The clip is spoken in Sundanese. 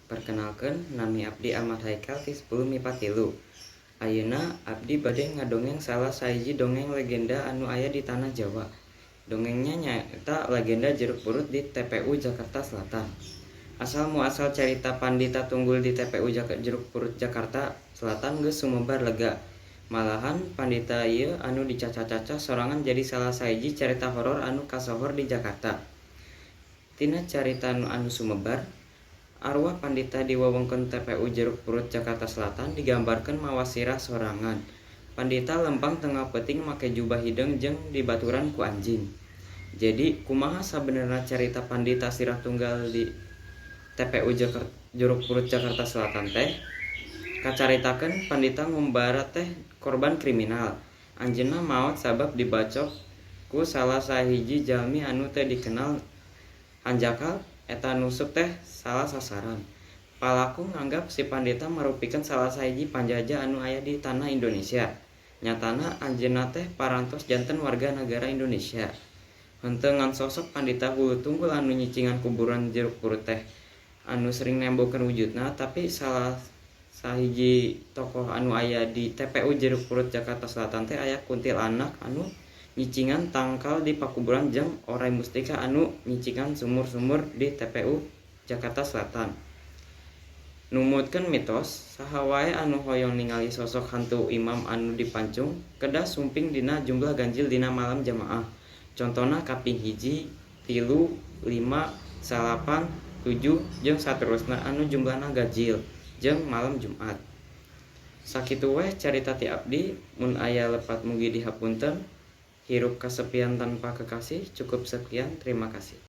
Perkenalkeun, nami abdi Ahmad Haikal ti 10 MIPA 3. Ayeuna abdi bade ngadongeng salah sahiji dongeng legenda anu aya di tanah Jawa. Dongengnya nyaeta legenda Jeruk Purut di TPU Jakarta Selatan. Asal muasal carita Pandita Tunggul di TPU Jeruk Purut Jakarta Selatan geus sumebar lega. Malahan pandita ieu anu dicacah-cacah sorangan jadi salah sahiji carita horor anu kasohor di Jakarta. Tina carita anu sumebar, arwah pandita di wewengkon TPU Jeruk Purut Jakarta Selatan digambarkeun mawa sirah sorangan. Pandita lempang tengah peuting make jubah hideung jeung dibaturan ku anjing. Jadi, kumaha sabenerna carita pandita sirah tunggal di TPU Jeruk Purut Jakarta Selatan teh? Kacaritakeun pandita ngumbara teh korban kriminal. Anjeunna maot sabab dibacok ku salah sahiji jalmi anu teu dikenal, hanjakal eta nusuk teh salah sasaran. Palaku nganggap si pandita marupikeun salah sahiji panjajah anu aya di tanah Indonesia. Nyatana anjeunna teh parantos janten warga nagara Indonesia. Henteu ngan sosok pandita hulu tunggul anu nyicingan kuburan Jeruk Purut teh anu sering nembokeun wujudna, tapi salah sahiji tokoh anu aya di TPU Jeruk Purut Jakarta Selatan teh aya kuntilanak anu nyicingan tangkal di pakuburan jeung oray mustika anu nyicingan sumur-sumur di TPU Jakarta Selatan. Numutkeun mitos, saha wae anu hoyong ningali sosok hantu imam anu dipancung kedah sumping dina jumlah ganjil dina malam jamaah. Contona kaping 1, 3, 5, 9, 7 jeung saterusna anu jumlahna ganjil jeung malam Jumat. Sakitu weh carita ti abdi, mun aya lepat mugi dihapunten. Hirup kasepian tanpa kekasih. Cukup sekian, terima kasih.